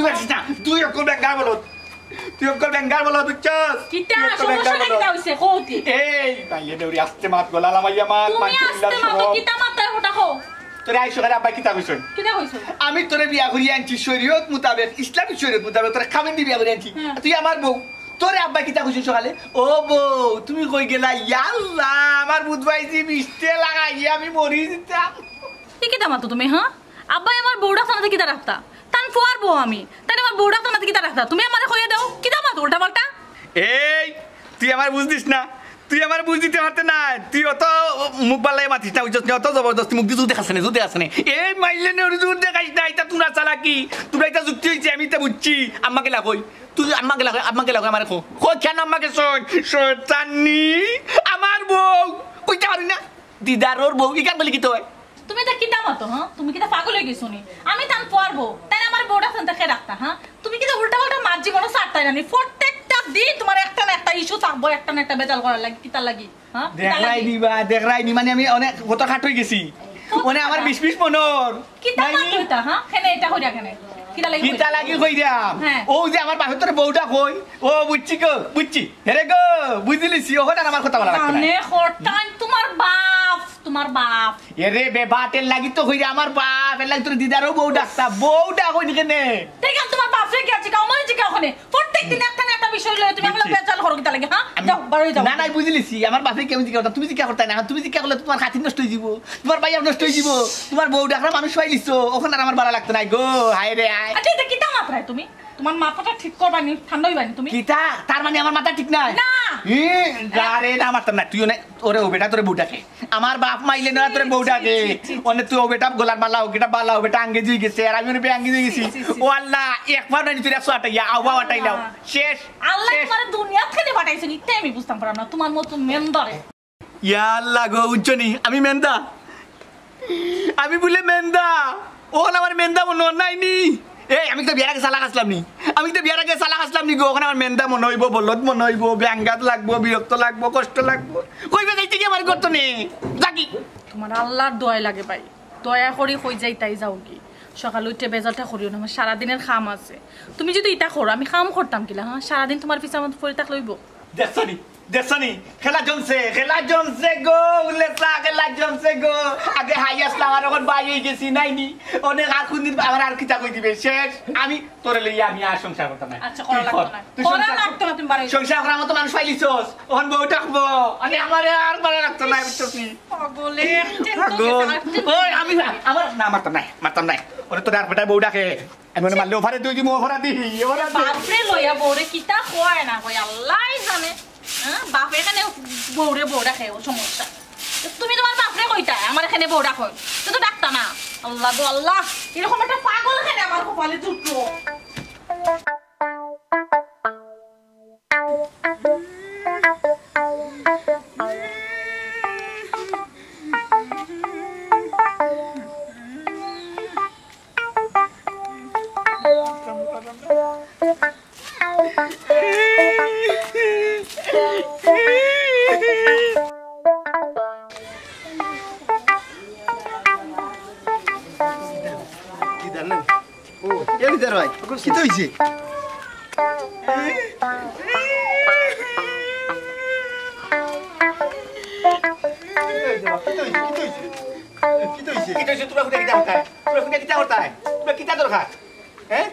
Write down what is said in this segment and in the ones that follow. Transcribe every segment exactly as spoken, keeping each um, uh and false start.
বুঝছিস না? তুই অকল বেঙ্গার বলত, তুই অকল বেঙ্গার বলত, বুঝছস? কিতা তুই অকল বেঙ্গার সমস্যা বলত। কিতা হইছে? কও তুই। এই, মাইলে দেউরি, আস্তে মাত, গলা লামাইয়া মাত, তুমি মানষে আস্তে চিল্লার মাতো, শরম। কিতা মাত, তাই ওটা কও। তোরে আইজ সকালে আব্বায় কিতা কইছইন? কিতা কইছইন? আমি তোরে বিয়া করি আনছি শরীয়ত মোতাবেক, ইসলামী শরীয়ত মোতাবেক, তোরে খামেন দি বিয়া করি আনছি। হ্যাঁ। তুই আমার বউ, তোরে আব্বায় কিতা কইছইন সকালে? ও বউ, তুমি কই গেলা? ইয়াল্লা, আমার বুধবাইজি বিশটে লাগাইয়া আমি মরি দিতাম। কি কিতা মাতো তুমি, হ্যাঁ? আব্বায় আমার বউ ডাকতা না কিতা ডাকতা? তান ফুয়ার বউ আমি। তাইন আমার বউ ডাকতা না কিতা ডাকতা? তুমি আমারে কইয়া দেও। কিতা মাতো উল্টা পাল্টা? এই, তুই আমারে বুঝ দিস না। তুই আমারে বুঝ দিতে পারতে না। তুই অত মুখ বাড়াইয়া মাতিস না, বুঝছস না? অত জবরদস্তি মুখ দি জুর দেখাস না, জুর দেখাস না। এই মাইলে নে, ওরে জুর দেখাস না। ইতা তোমরা চালাকি, তোমরা ইতা যুক্তি হইছে, আমি ইতা বুঝছি। আম্মা গেলা কই? তুই আম্মা গেলা কই? আম্মা গেলা কই? আমারে কো। কই কেন আম্মা গেছইন? শয়তানি। আমার বউ। কইতে পারি না। দিদারর বউ। ইখান বলে কিতা অয়? তুমি ইতা কিতা মাতো, হ্যাঁ? তুমি কিতা পাগল হয়ে গেছো নি? আমি তান ফুয়ার বউ। তাইন আমার বউ ডাকতা না কে ডাকতা, হ্যাঁ? তুমি কিতা উল্টা পাল্টা মাত জীবনও ছাড়তায় না নি? প্রত্যেকটা দিন তোমার একটা না একটা ইস্যু থাকবো, একটা না একটা বেজাল করার লাগি, কিতার লাগি, হ্যাঁ? কিতার দেখরায় লাগি? নি বা, দেখরায় নি, মানে আমি অনেক কত খাট হয়ে গেছি। কত মানে আমার খাট? বিশ বিশ মনর। কিতা নাই নি? মাতো ইতা, হ্যাঁ? কেনে ইতা কইরা কেনে? কিতার লাগি কিতা কইরা? লাগি কইরাম? হ্যাঁ। ও যে আমার বাপে তোরে বউ ডাকইন। ও বুঝছি গো, বুঝছি। হেরে গো, বুঝিলিছি, ওখানে আর আমার কথা বলা লাগতো না। কানে খরতান তোমার বাপ, তোমার বাপ। এরে বেবাটের লাগি তো কইরা আমার বাপ, এর লাগি তোর দিদারও বউ ডাকতা, বউ ডাকইন কেনে? ঠিক আছে, তোমার বাপরে কি আছে? কাউ মানে জিকা ওখানে। প্রত্যেক দিন একটা না একটা বিষয় লইয়া তুমি আমার বুঝছি। বেজাল করো কিতা লাগি, হ্যাঁ? আমি যাও, বারোই যাও। না, না, বুঝিলিছি, আমার বাপে কেমন জিকা করতা? তুমি জিকা করতায় না, তুমি জিকা করলে তোমার খাতির নষ্ট হয়ে দিব, তোমার বাইয়া নষ্ট হয়ে দিব, তোমার বউ ডাকরা মানুষ পাইলিছো, ওখানে আর আমার বালা লাগতো না গো, হায় রে হায়। আচ্ছা, ইতা কিতা মাতরায় তুমি? তোমার মাথাটা ঠিক করবা নি, ঠান্ডা হইবা নি তুমি? কিতা? তার মানে আমার মাথা ঠিক নাই? না। এ, যা রে, না মারতাম না, তুই অনে, ওরে ও বেটা, তোরে বউ ডাকে। আমার বাপ মাইলে না, তোরে বউ ডাকে। ছি, ছি, ছি, ছি। অনে তুই ও বেটা, গলার মালা হোক, এটা বালা হোক, এটা আঙ্গেজি হয়ে গেছে, আর আমি অনে বেআঙ্গেজি হয়ে গেছি। ছি, ছি, ছি, ছি। ও আল্লাহ, একবার নাই তুই একশো আটাইয়া, আওয়া আটাইলাও। আল্লাহ। শেষ, আল্লাহ শেষ। তোমার দুনিয়া থেকে পাঠাইছে নি, তাই আমি বুঝতাম পারলাম না, তোমার মতো মেন্দারে। ইয়া আল্লাহ গো, বুঝছো নি? আমি মেন্দা। আমি বুলে মেন্দা। ওখানে আমার মেন্দা মনে হয় নাই নি। এই, আমি তো বিয়ার আগে চালাক আসলাম নি। আমি তো বিয়ার আগে চালাক আসলাম নি গো। ওখানে আমার মেন্দা মনে হইব, বলদ মনে হইব, বেআঙ্গাত লাগবো, বিরক্ত লাগবো, কষ্ট লাগবো। কইবে যাইতে কি আমার করতো নে? যাকি। তোমার আল্লাহর দোয়াই লাগে ভাই। দয়া করি কই যাইতায় যাওগি। সকালে উঠে বেজালটা করিও না, আমার সারাদিনের কাম আছে। তুমি যদি ইটা করো, আমি কাম করতাম কিলা, হ্যাঁ? সারাদিন তোমার পিছে আমার পড়ে থাকলে হইব? দেখছো নি? দেখছো নি? খেলা জমছে, খেলা জমছে গো, উল্লেসা, খেলা জমছে গো। আগে হাই আসলাম, আর এখন বাই হয়ে গেছি, নাই নি? অনেক আর কোনদিন আমার আর কিতা কই দিবে? শেষ। আমি তোরে লইয়া আমি আর সংসার করতাম না। আচ্ছা, করা তুই লাগতো কর। না। তুই করা সংসার লাগতো না, তুমি বাড়ি সংসার করার মতো মানুষ পাইলিছস, ওখান বউ ডাকবো। আরে আমারে আর ভালো লাগতো না, বুঝছস নি? পাগলে, টেনশন পাগল। গেছে, আর টেনশন ওই, আমি, গেছে। আমার, না, মারতাম নাই, মারতাম নাই। ওরে তোর আর বেটায় বউ ডাকে। আমি ওরে মারলে ওফারে তুই দিমু, ওফারা দি, ওফারা দি। বাপরে লইয়া বউরে কিতা কয় না কয়, আল্লাহই জানে। হ্যাঁ, বাপে এখানে বউরে বউ ডাকে, ও সমস্যা। তুমি তোমার বাপরে কইতা, আমার এখানে বউ ডাকো। তো, তো ডাকতা না। আল্লাহ গো আল্লাহ, এরকম একটা পাগল এখানে আমার কপালে জুটলো। কি জানেন? ও, এ দিদার ভাই, কিতা হইছে? কিতা হইছে? কিতা হইছে? কিতা হইছে? কিতা হইছে? তোমরা কিতা করতায়? তোমরা কিতা করতায়? তোমরা কিতা দরকার? হ্যাঁ?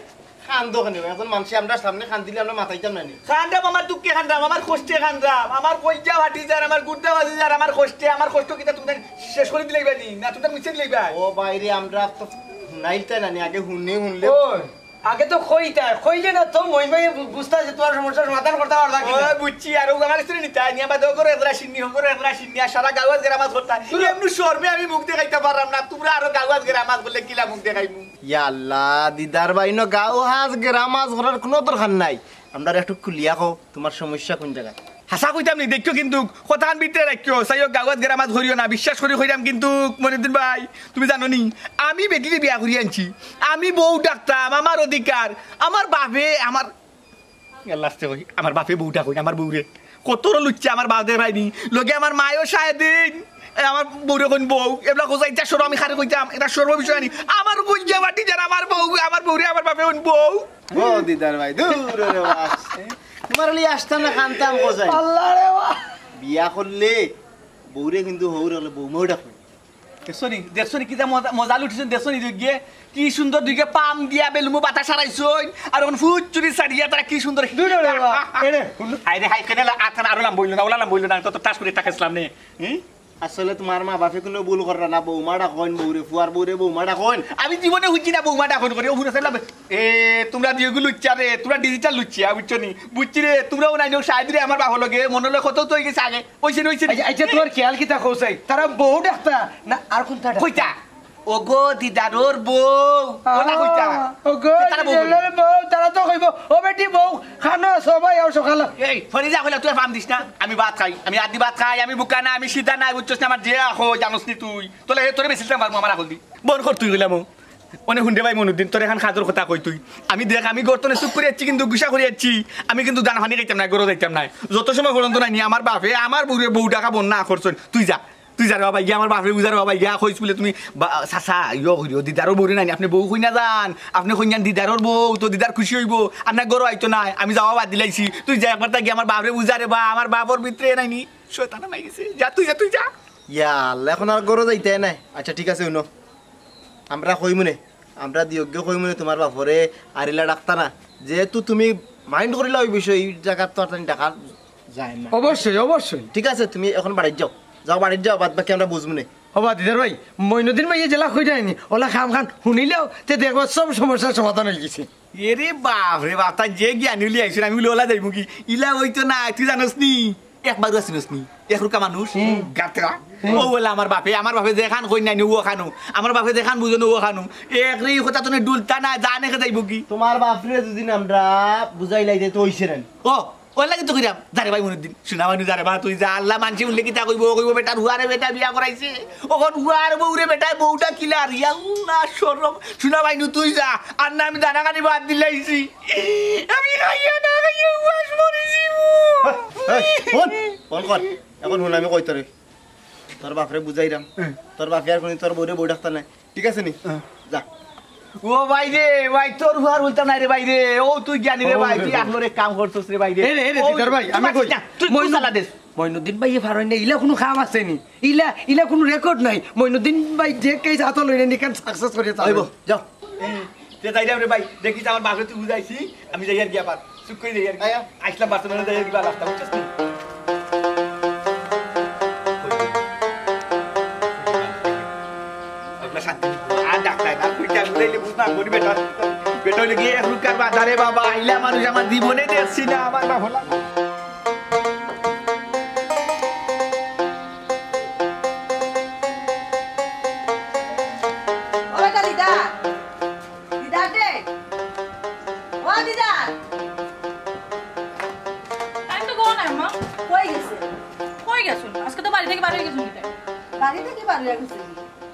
কান্দো কেনে? এখন মানুষে আমরার সামনে কান্দিলে আমরা মাতাইতাম না নি। কান্দাম, আমার দুঃখে কান্দাম, আমার কষ্টে কান্দাম, আমার কইজা ফাটি যার, আমার গুর্দা বাজি যার, আমার কষ্টে, আমার কষ্ট কিতা তুমি শেষ করি দিলাইবা নি? না, তুমি মুছে দিলাইবা? ও বাইরে, আমরা তো হুনাইতায় না নি, আগে হুনে হুনলে। ওই, আগে তো কইতায়, কইলে না তো মহিন ভাই বু-, বুঝতা যে তোমার সমস্যা সমাধান করতা পারবা কি না। ওই বুঝছি, আর ও আমার স্ত্রী নিতা, নিয়া বাদ ওগরে একলা শিন্নি, ওগরে একলা শিন্নি, আর সারা গাওয়াজ গেরামাজ করতা। এমনি শরমে আমি মুখ দেখাইতাম পারলাম না, তোমরা আরো গাওয়াজ গেরামাজ করলে কিলা মুখ দেখাইমু? ইয়া আল্লাহ, দিদার ভাই, ইনো গাউ হাজ গেরামাজ করার কোনো দরকার নাই। আমরারে একটু খুলিয়া কও, তোমার সমস্যা কোন জাগাত? হাছা কইতাম নি, দেখিও কিন্তু, কথাখান ভিতরে রাখিও, চাইও গাউত গেরামাজ করিও না, বিশ্বাস করি কইরাম কিন্তু, মনিউদ্দিন ভাই, তুমি জানো নি, আমি বেটিরে বিয়া করি আনছি, আমি বউ ডাকতাম, আমার অধিকার, আমার বাপে, আমার, আল্লাহ আস্তে কই, আমার বাপে বউ ডাকইন, আমার বউরে, কত লুচ্চা আমার বাপ দেখরায়নি, লগে আমার মায়ও সায় দিন, এ, আমার বউরে কইন বউ, এবলা কও চাই, ইতা শরম আমি কারে কইতাম, ইতা শরমর বিষয় নি। আমার কইন যে বাটি যার আমার বউ, আমার বউরে আমার বাপে কইন বউ। ও দিদার ভাই, দূর রে বাস। তোমার অলি আসতাম না, কানতাম কও চাই। আল্লাহ রে বাবা। বিয়া করলে বউরে কিন্তু হউর অকলে বউ মউ ডাকইন। দেখছো নি, দেখছো নি, কিতা মজা, মজা লুটিছইন, দেখছো নি, দুইগিয়ে কি সুন্দর দুইগিয়ে পাম দিয়া বেলুমো বাতাস হারাইছইন, আর অখন ফুচুরি ছাড়িয়া তারা কি সুন্দর। দূর রে বাবা, এরে, হুন। আরে হাই, কেনে লা-, আতখান আরো লাম্বা অইলো না, অলা লাম্বা অইলো না, তো, তো টাস করি টাকাইছলাম নে। হুম? আসলে তোমার মা বাপে কুনু ভুল কররা না, বৌমা ডাকইন, বউরে, ফুয়ার বউরে বৌমা ডাকইন। আমি জীবনে হুনছি না বৌমা ডাকইন করি, ও হুনা চাইলাম। এ, তুমরা দুইগু লুচ্চা রে, তুমরা digital লুচ্চা, বুঝছো নি? বুঝছি রে, তুমরা ও নাই নো, শাহিদ রে, আমার বাপর লগে, মনে লয় কত তো অই গেছে আগে। অইছে নি, অইছে নি। আচ্ছা, আচ্ছা, তোমার খেয়াল কিতা কও চাই? তারা বউ ডাকতা না আর কুনটা ডাকতা? কইতা? ওগো দিদারর বউ, ওলা কইতা? ওগো তারা বউ দিদারর বউ, তারা তো কইবো, "ও বেটি বউ, খানো আছো ভাই, আও সকালে।" এই, ফরিদা কইলা, "তুই ফাম দিস না, আমি ভাত খাই, আমি আদি ভাত খাই, আমি বুকা না, আমি সিধা না, বুঝছস না, আমার যে আখো, জানোস নি তুই, তোলে তোরে বেশি দিতাম পারমু আমার আখল দি।" বন কর তুই কইলাম, অনে হুনরে ভাই মইনুদ্দিন, তোর এখান কাজর কথা কই তুই। আমি দেখ, আমি গর্তনে চুপ করি আছি, কিন্তু গুসা করি আছি, আমি কিন্তু দানা পানি খাইতাম না, গরো যাইতাম না। যত সময় পর্যন্ত নাই নি, আমার বাপে, আমার বউরে বউ ডাকা বন্ধ না করছইন, তুই যা। তুই যা রে বাবা, গিয়া আমার বাপরে বুঝা রে বাবা, গিয়া কইস বুলে তুমি বা-, চাচা, ইয়ো করিও, দিদারর বউরে নাই নি, আপনে বউ কইনা যান, আপনে কইন যান দিদারর বউ, তো দিদার খুশি অইবো, আর না গরো আইতো না, আমি যাওয়া বাদ দিলাইছি, তুই যা একবার তা গিয়া আমার বাপরে বুঝা রে বা, আমার বাপর ভিতরে নাই নি, শয়তান হামাই গেছে, যা তুই যা, তুই যা। ইয়া আল্লাহ, এখন আর গরো যাইতে নাই। আচ্ছা ঠিক আছে, হুনো, আমরা কইমুনে, আমরা দিয়কগে কইমুনে তোমার বাপরে আর ইলা ডাকতা না, যেহেতু তুমি mind করিলা ওই বিষয়, এই জাগাত তো আর তানি ডাকা যায় না। অবশ্যই, অবশ্যই। ঠিক আছে, তুমি এখন বাড়িত যাও, যাও বাড়িত যাও, বাদ বাকি আমরা বুঝমুনে। ও বা দিদার ভাই, মইনুদ্দিন ভাইয়ে যেলা কইরা আইনি, ওলা কাম খান হুনিলেও তে দেখবা সব সমস্যার সমাধান অই গেছে। এরে বাপ রে বাপ, তাই যে জ্ঞানী উলি আইছইন, আমি উলি ওলা যাইমু কি? ইলা অইতো না, তুই জানোস নি? একবারও আছিস নি? এক রুকা মানুষ, গাতরা। ও বলে আমার বাপে, আমার বাপে যেখান কই নাই নি, ও খানো। আমার বাপে যেখান বুঝো না, ও খানো। এক রে, ই কথা তো নে ডুলতা না, জানে কে যাইবো কি? তোমার বাপরে দুদিন আমরা বুঝাইলাই যে তো অইছে না। ও, ওর লাগি তো কইরাম। যা রে ভাই মইনুদ্দিন, শোনা ভাই, যা রে বা, তুই যা, আল্লাহ মানষে উল্লে কিতা কইবো, ও কইবো বেটার হুয়ারে বেটা বিয়া করাইছে। ওখন হুয়ার বউরে বেটায় বউটা কিলার, ইয়াল্লা শরম। শোনা ভাই নু, তুই যা, আর না আমি দানা খানি বাদ দিলাইছি। আমি খাইয়া না খাইয়া উপাস মরি যাইমু। এই, এই, হুন, ফোন কর। এখন হুন, আমি কই তোরে। তোর বাপরে বুঝাইরাম। হুম। তোর বাপে আর কোনদিন তোর বউরে বউ ডাকতা নায়। ঠিক আছে নি? হুম। যা। ও ভাই রে, ভাই, তোর হুয়ার বলতাম নাই রে ভাই রে। ও তুই জ্ঞানী রে ও ভাই, রে তুই ভাই। আখলর এক কাম করছস রে ভাই রে। এ রে, এ রে, ও, দিদার ভাই, তুই আমি বাঁচিস কই? না, তুই মইনু-, কুসালা দেস। মইনুদ্দিন ভাইয়ে ফারইন না, ইলা কুনু কাম আছে নি? ইলা, ইলা কুনু record নাই। মইনুদ্দিন ভাই যে case হাতো লইরা নি, ইখান success করিয়া চালাইবো। যাও। এ, তে যাইরাম রে ভাই, দেখিস আমার বাপরে তুই বুঝাইছি, আমি যাইয়ার গিয়া পার, চুপ করি যাইয়ার গিয়া। আয়া। আইসলাম বার্সেলোনা যাইয়ার গিয়া রাস্তা, বুঝছস নি? আপনার শান্তি নেই। আর ডাক্তার না, তুই কেন বুঝাইলে বুঝ না, গরিব বেটা। বেটা অইলে গিয়া এক রুকার বাজারে বাবা, আইলা মানুষ আমার জীবনে দেখছি না, আমার বাপ হলাম। ও বেটা দিদা, দিদা রে, ও দিদা। তাই তো গো নাই, মা। কই গেছে? কই গেছইন? আজকে তো বাড়ি থাকি বার অই গেছইন কিতা? বাড়ি থাকি বার অইয়া গেছে?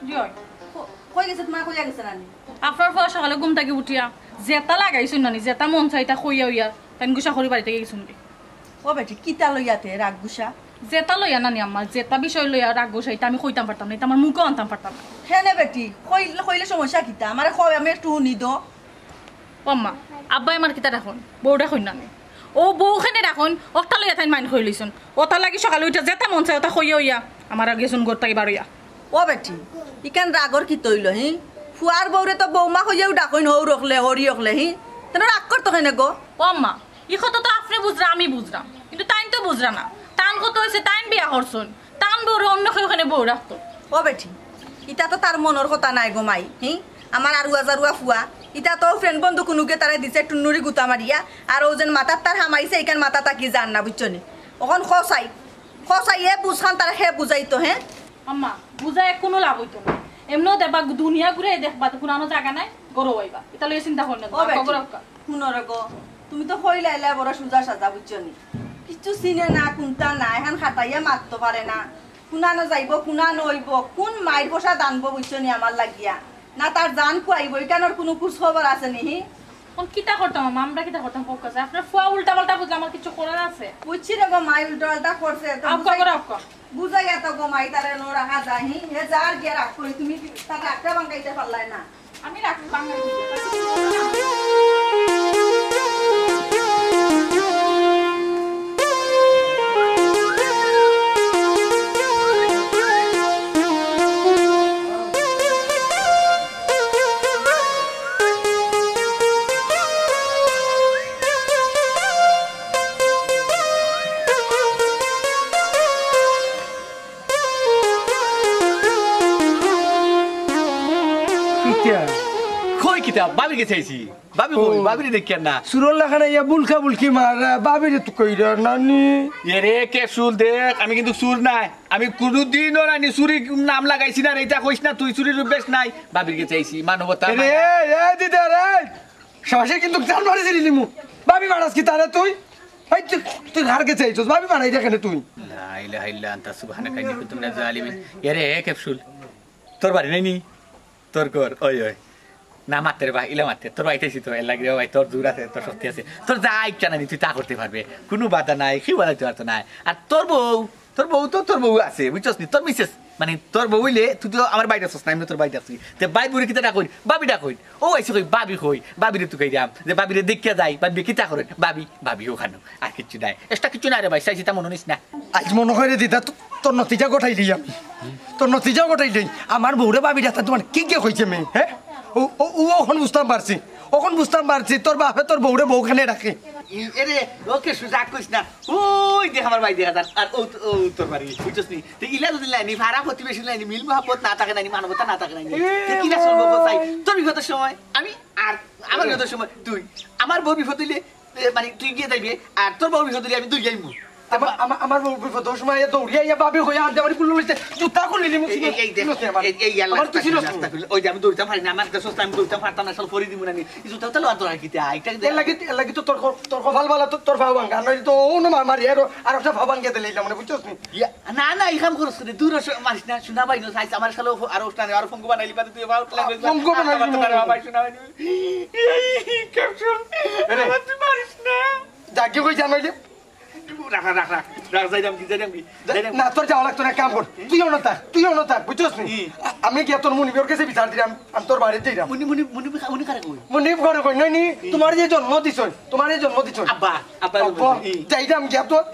জি অয়। ক-, কই গেছে, তোমার কইয়া গেছে না নি? আপনার ফুয়া সকালে ঘুম থাকি উঠিয়া যেতা লাগাইছইন না নি, যেতা মন চায় ইতা কইয়া অইয়া, তাইন গুসা করি বাড়ি থাকি গেছইন গি। ও বেটি, কিতা লইয়া তে রাগ গুসা? যেতা লইয়া না নি আম্মা, যেতা বিষয় লইয়া রাগ গুসা, ইতা আমি কইতাম পারতাম না, ইতা আমার মুখো আনতাম পারতাম না। কেনে বেটি, কইলে, কইলে সমস্যা কিতা? আমারে কও, আমি একটু হুনি তো। ও আম্মা, আব্বায় আমার কিতা ডাকইন? বউ ডাকইন না নি? ও বউ কেনে ডাকইন? অকটা লইয়া তাইন mind করি লইছইন। অতার লাগি সকালে উঠিয়া যেতা মন চায় অতা কইয়া অইয়া আমার আগে গেছইন ঘর থাকি বার অইয়া। ও বেটি, ইখান রাগর কিতা অইলো, হি? ফুয়ার বউরে তো বৌমা কইয়াউ ডাকইন, হউর অকলে, হউরি অকলে, হি? তেন রাগ করতো কেনে গো? ও আম্মা, ই কথা তো আপনে বুঝরা, আমি বুঝরাম, কিন্তু তাইন তো বুঝরা না। তান কথা অইছে, তাইন বিয়া করছইন, তান বউরে অন্য কেউ কেনে বউ রাখতো। ও বেটি, ইতা তো তার মনর কথা নায় গো মাই, হি? আমার আরুয়া জারুয়া ফুয়া, ইতা তো friend বন্ধু কুনুগে তারে দিছে টুন্নুরি গুতা মারিয়া, আর অউ যেন মাথাত তার হামাইছে, ইখান মাথা থাকি যার না, বুঝছো নি? অখন কও চাই, কও চাই, এ বুঝখান তারে কে বুঝাইতো, হে? আম্মা, বুঝাইয়া কুনু লাভ অইতো না। এমনেউ দেখবা, দুনিয়া ঘুরে দেখবা, তো কুনানো জাগা নাই, ঘরো আইবা। ইতা লইয়া চিন্তা করইন না, ও বেটি, ঘরো আউক্কা। হুনো রে গো, তুমি তো কইলাইলা বড় সুজা সাজা, বুঝছো নি? কিচ্ছু চিনে না, কুনটা না, এখান খাটাইয়া মাততো পারে না। কুনানো যাইবো, কুনানো অইবো, কুন মাইর পয়সা দানবো, বুঝছো নি, আমার লাগিয়া? না তার জান খুয়াইবো, ইখানোর কুনু খোঁজ খবর আছে নি, হি? অখন কিতা করতাম আম্মা, আমরা কিতা করতাম, কউক্কা চাই? আপনার ফুয়া উল্টা পাল্টা বুঝলে আমার কিচ্ছু করার আছে? বুঝছি রে গো, মাই উল্টা পাল্টা করছে, তো আউক্কা বুঝাই- ঘরো আউক্কা। বুঝাইয়া তো গো মাই তারে নো রাখা যায়, হি? হে যার গিয়া রাগ করি, তুমি তার রাগটা ভাঙাইতে পারলায় না। আমি রাগ ভাঙাই দিতে পারি। কিতা? কই কিতা? ভাবির গেছে আইছি। ভাবি কই? ও। ভাবিরে দেখিয়ার না। চুরর লাখান আইয়া বুলকা বুলকি মারা, ভাবিরে তো কইরা নানি। এরে কেপসুল দেখ, আমি কিন্তু চুর নায়। আমি কুনুদিনও নানি চুরির নাম লাগাইছি না রে, ইতা কইস না তুই, চুরির অভ্যাস নাই। ভাবির গেছে আইছি, মানবতা এরে, মায়া। এ দিদা রে, সাহসে কিন্তু জান মারি দিলি মু। ভাবি মারাস কিতা রে তুই? এই তুই, তুই কার গেছে আইছস? ভাবি মারাই দেখে তুই। লা ইলাহা ইল্লা আনতা সুবহানাকা ইন্নী কুনতু মিনাজ জালিমিন। এরে, এ কেপসুল, তোর বাড়ি নাইনি? তোর ঘর, ওই, ওই। না, মাততে রে বা, ইলা মাততে। তোর বাড়িত আইছি তো, এর লাগি রে বা ভাই, তোর জোর আছে, তোর শক্তি আছে। তোর যা ইচ্ছা নানি, তুই তা করতে পারবে। কুনু বাধা নাই, কেউ বাধা দিতে পারতো নায়। আর তোর বউ, তোর বউ তো তোর বউ আছে, বুঝছস নি? তোর মিসেস, মানে, তোর বউ অইলে তুই তো আমার বাড়িত আছস না, আমি তো তোর বাড়িত আছি। তে ভাইর বউরে কিতা ডাকইন? ভাবি ডাকইন। ও আইছে কই, ভাবি কই? ভাবিরে তুকাইরাম। যে ভাবিরে দেখিয়া যাই, ভাবিয়ে কিতা করেন? ভাবি, ভাবি অখানো। আর কিচ্ছু নাই। Extra কিচ্ছু নাই রে ভাই, চাইছি তা মনো নিস না। আইজ মনো কয় রে দিদা, তো-, তোর নতিজা ঘটাইলি আমি। তোর নতিজা ঘটাইলি। আমার বউরে ভাবি ডাকতা তোমার কিগে কইছে মি, হে? ও, ও, ও অখন বুঝতাম পারছি। অখন বুঝতাম পারছি, তোর বাপে তোর বউরে বউ কেনে ডাকে। ই, এরে, ওকে সুজা কইস না। ওই দেখ আমার ভাই দেখা যার। আর ও, ও তোর বাড়ি, বুঝছস নি? তে ইলা যদি লাইনি, ফারা প্রতিবেশী লাইনি, মিল মহব্বত না থাকে নানি, মানবতা না থাকে নানি। তে কিলা চলবো কোথায়? তোর বিপদের সময় আমি, আর আমার বিপদের সময় তুই। আমার বউ বিপদ অইলে, এ, মানে, তুই গিয়া যাইবে, আর তোর বউ বিপদ অইলে আমি দৌড়ি আইমু। আমার, আমার, আমার বউ বিপদ, তোর সময় আইয়া দৌড়ি আইয়া ভাবি কইয়া আনতে পারি, কুল্লু লইতে, জুতা খুলে নিমু, এই, এই, এই দেখ, চিনস নি আমার? এই, এই ইয়ার আমার তুই রাস্তা চিনস খুলে, নি? ওই যে আমি দৌড়িতাম পারি না, আমার তো সস্তা, আমি দৌড়িতাম পারতাম না, সব পরি দিমু না নি। এই জুতা উতা লওয়া তোরা কিতা? এটা এর লাগি, এর লাগি তো তোর ক-, তোর কপাল ভালা, তোর, তোর ফাও ভাঙ্গা, নইলে তো ও না মারি, আর, আর একটা ফাও ভাঙ্গিয়া দিলে, মানে, বুঝছস নি? ইয়া, না, না, এই কাম করস রে, দূর অস-, মারিস না, শোনা ভাই, নো, সাইজ আমার শালা আরো, আরো উঠলানে, আরো ফঙ্গু বানাইলি, বাদে তুই আবার উঠলানে, ফঙ্গু বানাইলি, বাবা, শোনা ভাই, এই, এই, এই, ক্যাপসুল, এরে। আমার তুই মারিস না। যাকে কই জানাইলে? রাখ, রাখ, রাখ, রাখ, রাখ, যাইরাম কি, যাইরাম কি, যা, যাইরাম কি? না, তোর যাওয়া লাগতো না, এক কাম কর, তুই অনো থাক, তুই অনো থাক, বুঝছস নি? হুম। আ-, আমি গিয়া তোর মুনিবর গেছে বিচার দিরাম, আমি তোর বাড়িত যাইরাম। মুনি-, মুনি-, মুনিব খা-, উনি কারে কই? মুনিব করে কই, নাই নি? হুম। তোমার যে জন্ম দিছইন, তোমার যে জন্ম দিছইন। আব্বা, আব্বা, আব্বা, হুম। যাইরাম গিয়া তোর,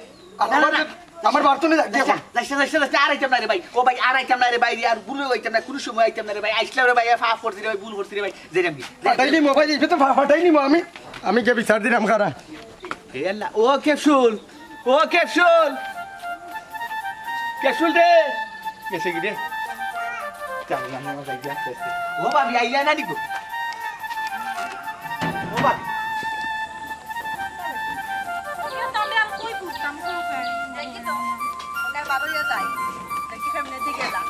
আর না, না, আমার না। যে, আমার বাড়িত নে যাক গিয়া যাইস না, এখন। যাইস না, যাইস না, যাইস না, আর আইতাম না রে ভাই। ও ভাই, আর আইতাম না রে ভাই, আর ভুলেও আইতাম না, কুনু সময় আইতাম না রে ভাই। আইসলাম রে ভাই, ফাফ করছি রে ভাই, ভুল করছি রে ভাই, যাইরাম কি? ফাটাইলি মোবাইল, এই তো ফা-, ফাটাইলি মো-, আমি, আমি গিয়া বিচার দিরাম, খারা। এ আল্লাহ, ও ক্যাপসুল, ও ক্যাপসুল, ক্যাপসুল রে, গেছে কি রে? চল, আমি আমার যাই গিয়া আস্তে আস্তে। ও ভাবি, আইলা না নিকো? ও ভাবি। তাহলে আর কই বুঝতাম, কই বুঝতাম? দেখি তো, ওনার বাবা ইয়া যাই। দেখি সামনের দিকে যা।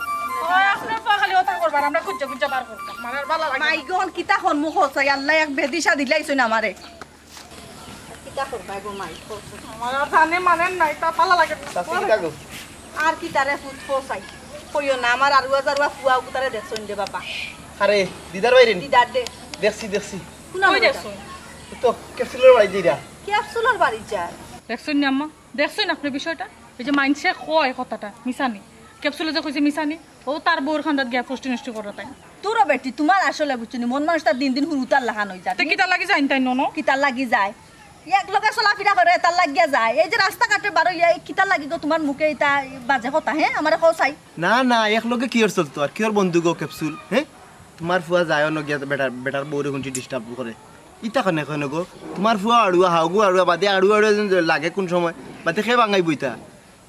ও, আপনার পা খালি ওটা করবার, আমরা খুঁজে খুঁজে বার করতাম। আমার আর ভালো লাগে না। মাই গো, কিতা হন মুখ হচ্ছে, আল্লাহ এক বেদিশা দিলাইছইন আমারে। কিতা করবায় গো মাই, কও তো। আমার আর জানে মানে নাই, তা ভালা লাগে না। চাচি, কিতা গো? আর কিতা রে পুত, কও চাই। কইও না, আমার আরুয়া জারুয়া ফুয়া উগুতারে দেখছইন দে বাবা। আরে, দিদার বাইরে নি? দিদার দে। দেখছি, দেখছি। কোন কই বেটা? দেখছো? তো ক্যাপসুলর বাড়ি যাইরা। ক্যাপসুলর বাড়ি যায়? দেখছইন নি আম্মা? দেখছইন আপনে বিষয়টা? এই যে মাইনষে কয় কথাটা, মিছানি। ক্যাপসুলে যে কইছে মিছানি, ও তার বউর কান্দাত গিয়া ফষ্টি নষ্টি কররা তাই। দূর হ বেটি, তুমার আসলে বুঝছো নি, মন মানুষটা দিন দিন হুরুতার লাখান অই যায়। তে কিতার লাগি যাইন তাই ননো? কিতার লাগি যায়? এক লগে চলাফিরা করে, তার লাগিয়া যায়। এই যে রাস্তাঘাটে বার অইয়া, এই কিতার লাগি গো তুমার মুখে ইতা বাজে কথা, হে? আমারে কও চাই। না, না, এক লগে কিয়র চলতো আর কিয়র বন্ধু গো ক্যাপসুল, হে? তুমার ফুয়া যায় অনো গিয়া বেটার, বেটার বউরে হুনছি disturb করে। ইতা কেনে কেনে গো? তুমার ফুয়া আড়ুয়া, হাওগু আড়ুয়া, বাদে আড়ুয়া আড়ুয়া যেন লাগে কুন সময়? বাদে কে বাঙাইবো ইতা?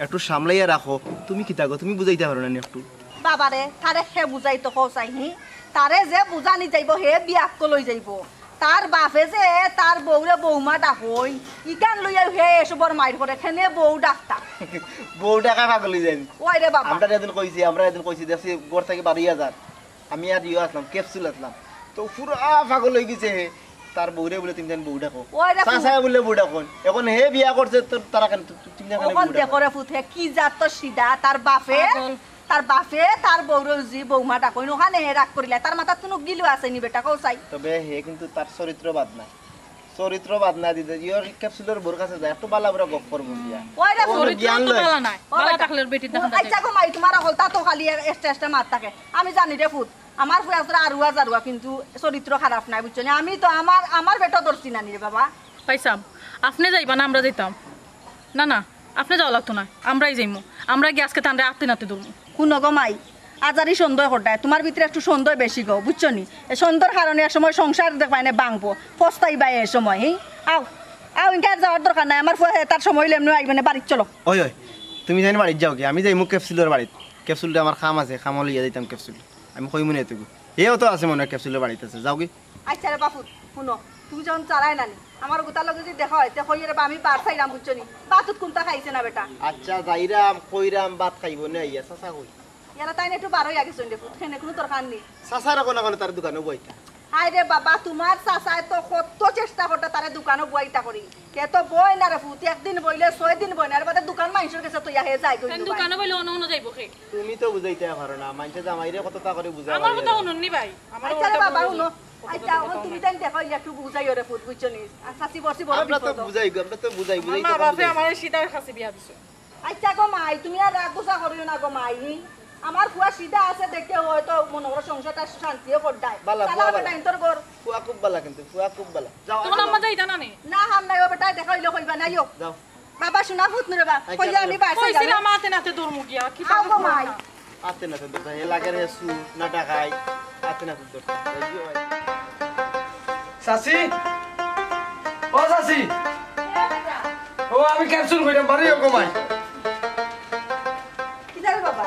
একটু সামলাইয়া রাখো। তুমি কিতা গো? তুমি বুঝাইতা পারো না নি একটু? বাবারে, তারে কে বুঝাইতো কও চাই, হি? তারে যে বুঝানি যাইবো, হে বিয়াক্কল অই যাইবো। তার বাপে যে তার বউরে বৌমা ডাকইন, ইখান লইয়া হে এসবর মাইর করে, কেনে বউ ডাকতা? বউ ডাকা পাগল অই যাইন। ওই রে বাবা। আমরা এদিন কইছি, আমরা এদিন কইছি, দেখছি ঘর থাকি বারইয়া যার। আমি আর ইয়ো আছলাম, ক্যাপসুল আছলাম। তো পুরা পাগল অই গেছে হে। তার বউরে বুলে তুমি যেন বউ ডাকো। ওই রে চাচা বুলে বউ ডাকো। এখন হে বিয়া করছে, তো তারা কেন, তু-, তু-, তুমি যেন অখন বউ ডাকো। দেখো রে পুত, হে কি জাত তো সিধা, তার বাপে, পাগল। তার বাপে তার বউরে জি বৌমা ডাকইন, অখানে হে রাগ করিলা, তার মাথাত কুনু গিলু আছে নি বেটা, কও চাই। তবে হে কিন্তু তার চরিত্র বাদ নাই। চরিত্র বাদ না দিতে, ইয়র ক্যাপসুলর বউর কাছে যায়, একটু বালা বুরা গপ করবো গিয়া। ওই রে, ও চরিত্র জ্ঞান তো লয়। বালা নাই। ও বালা বেটা। থাকলে বেটি দেখা ও, আচ্ছা গো মাই, তোমার অকল তা তো খালি এক্সট্রা এক্সট্রা মাত থাকে। আমি জানি রে ফুত, আমার ফুয়া তোরা আরুয়া জারুয়া, কিন্তু চরিত্র খারাপ নাই, বুঝছো নি? আমি তো আমার, আমার বেটা ধরছি না নি রে বাবা। পাইছাম, আপনে যাইবা না, আমরা যাইতাম। না, না, আপনে যাওয়া লাগতো না, আমরাই যাইমু। আমরা গিয়া আজকে তানরে আতে নাতে ধরমু। হুনো গো মাই, আজারি সন্দেহ করতায়, তোমার ভিতরে একটু সন্দেহ বেশি গো, বুঝছো নি? এ সন্দেহর কারণে এক সময় সংসার দেখবায় না ভাঙবো, পস্তাইবায় এ সময়, হি? আও, আও, ইনকে আর যাওয়ার দরকার নাই, আমার ফুয়া তার সময় অইলে এমনে আইবে না, বাড়িত চলো। ওই, ওই, তুমি জানি বাড়িত যাও কি? আমি যাইমু ক্যাপসুলর বাড়িত। ক্যাপসুলটা আমার কাম আছে, কাম লইয়া যাইতাম ক্যাপসুল। আমি কইমু নে এটুকু। এও তো আছে মনে হয় ক্যাপসুলর বাড়িত আছে, যাও কি? আচ্ছা রে বাপুত, হুনো, তুমি যখন চালায় নানি, আমার গোতার লগে যদি দেখা হয়, তে কইয়ে রে বা আমি বার চাইলাম, বুঝছো নি? বাতুত কুন্তা খাইছে না বেটা। আচ্ছা, যাইরাম, কইরাম, বাত খাইবো নে আইয়া, চাচা কই? ইয়ারা তাইন একটু বার অইয়া গেছইন রে ফুত, কেনে কুনু দরকার নি। চাচারে কও না কেনে তার দোকানো বইতা। হায় রে বাবা, তোমার চাচায় তো কত চেষ্টা করতা তারে দোকানো বইতা করি। কে তো বয় না রে ফুত, একদিন বইলে ছয় দিন বয় না, এর বাদে দোকান মাইনষর গেছে তো ইয়া হে যায় গই তাইন দোকান। দোকানো বইলে অন্য অন্য যাইবো কে? তুমি তো বুঝাইতে পারো না, মাইনষে জামাইরে কততা করি বুঝাও আমার কথা হুনন নি ভাই, আমার আচ্ছা রে কথা বাবা, হুনো। আচ্ছা, অখন তুমি তাইন দেখো, ইয়া একটু বুঝাইও রে ফুত, বুঝছো নি? আর চাচি বড়ছি বড় আমরা তো বিপদ। বুঝাই গো, আমরা তো বুঝাই, আমার বুঝাই মা তো বাপে বুঝাই। আমার সিধা খাসি বিয়া দিছে। আচ্ছা গো মাই, তুমি আর রাগ গুসা করিও না গো মাই। আমার ফুয়া সিধা আছে দেখে হয়তো মনে করো সংসারটা শান্তিও করতায়। বালা, চালা ফুয়া হবে বালা। না ইন্তর ঘর। ফুয়া খুব বালা কিন্তু, ফুয়া খুব বালা। যাও, তোমার আগে আম্মা যাও। যাইতা না নি? না, হাম নাই, ও বেটায় দেখা হইলে কইবা না, আইও। যাও। বাবা, শোনা ফুত নুরে বা, আচ্ছা, কইয়া আমি বাসায় কইছি যাবো। না, মাতে নাতে ধরমু গিয়া, কি আও গো মাই। আতে নাতে ধরতা, এ লাগে রে সু, না ডাকাই, আতে নাতে ধরতা। এই যে ভাই। চাচি, ও চাচি, ও আমি ক্যাপসুল কইরাম, বাড়ি ও গো মাই। কিতা রে বাবা?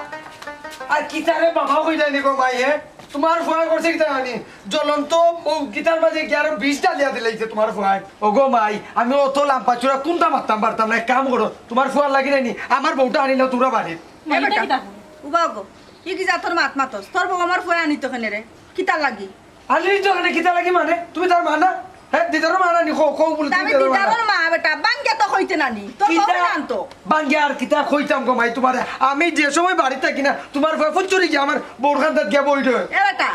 আর কিতা রে বাবা কইরায় নি গো মাই, হে? তোমার ফুয়া করছে কিতা জানি? জ্বলন্ত ও কিতার মাঝে গিয়া আরো বিষ ঢালিয়া দিলাইছে তোমার ফুয়ায়। ও গো মাই, আমি অত লাম্বা চূড়া কুন্তা মারতাম পারতাম না, এক কাম করো, তোমার ফুয়ার লাগি নায় নি, আমার বউটা আনিলাও তোমরা বাড়িত। এ বেটা, উবা গো, ই কি জাতর মাত মাতস? তোর বউ আমার ফুয়া আনিতো কেনে রে? কিতার লাগি? আনিতো কেনে কিতার লাগি মানে? তুমি তার মা না? হ্যাঁ, দিদারর মা না নি? কও, কও বলে তা তুমি আমি দিদারর মা না? দিদারর মা বেটা, বাঙ্গিয়া তো কইতে না নি। তোর বউ কিতা? না আনতো। বাঙ্গিয়া আর কিতা কইতাম গো মাই তোমারে? আমি যে সময় বাড়িত থাকি না, তোমার ফুয়া ফুচ্চুরি গিয়া আমার বউর কান্দাত গিয়া বই রয়। এ বেটা,